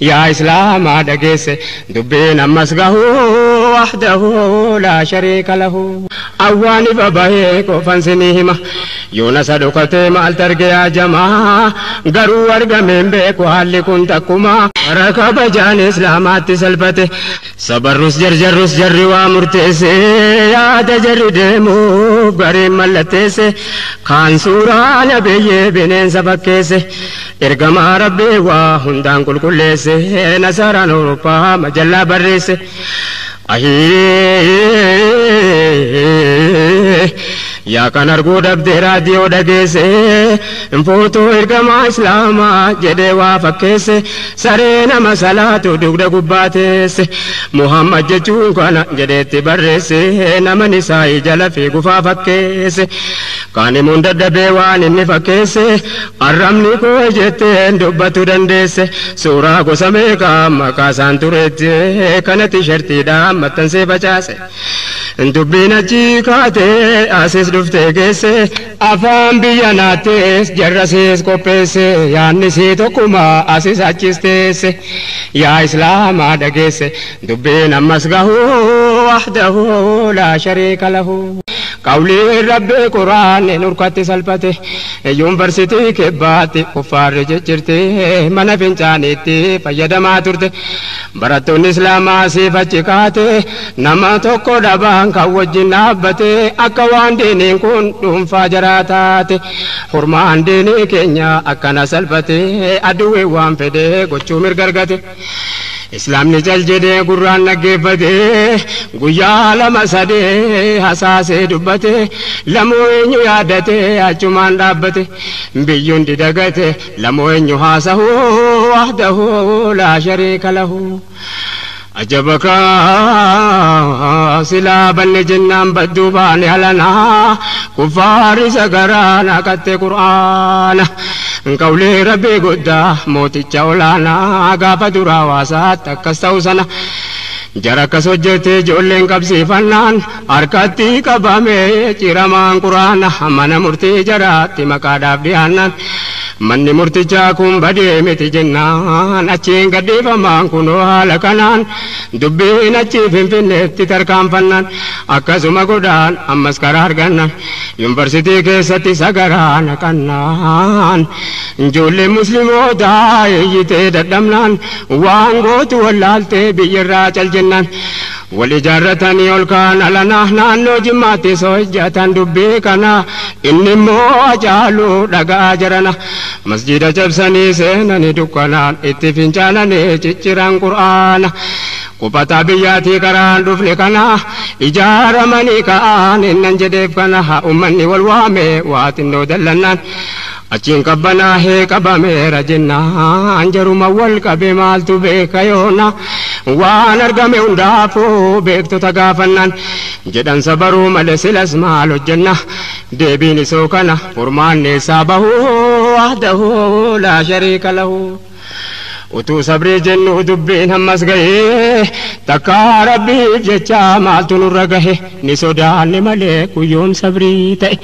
Yaa Islaamaa dhageesse dubbiin ammas gahuu wahdahu laa shariika lahu. Awwaani babahee qofan sinii hima yoona isa dhokatee maal targe yaa jamaa garuu argameen beeku haalli kun takkuma bara kabajaan Islaamaatti salphate sabarrus jarjarrus jarri waa murteesse yaada jarri deemuuf gariin mallatteesse kaan suuraa nabiyyee bineensa fakkeesse ergamaa Rabbii waa hundaan qulqulleesse nasaraan Awurooppaa majallaa barreesse. Yaa kan arguu dhabde raadiyoo dhageesse footoo ergamaa Islaamaa jedhee waa fakkeesse saree nama salaatu dugda gubbaa teesse Muhammad jechuun kana jedheetti barreesse nama isaa jala fiigufaa fakkeesse kaan himuun dadhabee waan inni fakkeesse arrabni koo jetteen dubbatu dandeesse suuraa gosa meeqaa maqaa isaan tureette kanatti shartiidhaan maxxansee facaase. Dubbiin achi kaatee asis dhuftee geesse afaan biyya naattees jarrasiis qopheesse yaannisii tokkuma asis achis teesse yaa Islaamaa dhageesse dubbiin ammas gahuu wahdahu laa shariika lahu. Qawliin Rabbii Quraanni nurkatti salphate yuunivarsiitii kibbaatti kuffaarri ciccirte mana fincaaniitti fayyadamaa turte barattoonni Islaamaa siif achi kaate nama tokko dhabaan kan wajjin dhaabbate akka waan diiniin kun dhuunfaa jaraa taate hurmaan diinii keenya akkana salphate aduwwee waan fedhe gochuu mirga argate. Islaamni cal jedhee gurraan dhaggeeffate guyyaa lama sadee hasaasee dubbate lamoo eenyu yaadate achumaan dhaabbate biyyuun didagate lamoo eenyu haasahu wahdahu laa shariika lahu. Ajabaka silaa banne jennaan badduu baane halanaa kuffaarri sagaraa naqatte Qur'aana. Qawlee Rabbii guddaa mooticha olaanaa gaafa duraa hawaasaatti akkas ta'u sana jara akkas hojjete ijoolleen qabsiifannaan harkatti qabame ciramaan Qur'aana mana murtii jaraatti maqaadhaaf dhiyaannaan manni murtichaa kun badee miti jennaan achiin gadhiifamaan kunoo haala kanaan dubbiin achii Finfinneetti tarkaanfannaan akkasuma godhaan ammas karaa argannaan yuunivarsiitii keessatti sagaraa naqannaan ijoollee muslimootaa eeyyitee dadhabnaan waan gootu wallaaltee biyyarraa cal jennaan wal ijaarratanii ol kaan alanaa naannoo Jimmaatti hojjetan dubbii kana inni immoo Hacaaluu dhaga'aa jarana masjida cabsanii seenanii dukkanaan itti fincaananii cicciran Qur'aana Qubataa biyyaatii karaan dhufne kana ijaaramanii ka'aan innan jedheef kana uummanni wal waame waa xinnoo dallannaan achiin qabbanaahee qabameera jennaan jaruma wal qabe maaltu beeka yoona waan argame hundaafuu beektota gaafannaan jedhan sabaruu malee silas maal hojjenna deebiin isoo kana furmaanni isaa bahuu wahdahu laa shariika lahu. Utuu sabrii jennu dubbiin ammas gahee takkaa Rabbiif jecha maaltu nurra gahe ni sodaanne malee guyyoon sabrii ta'e.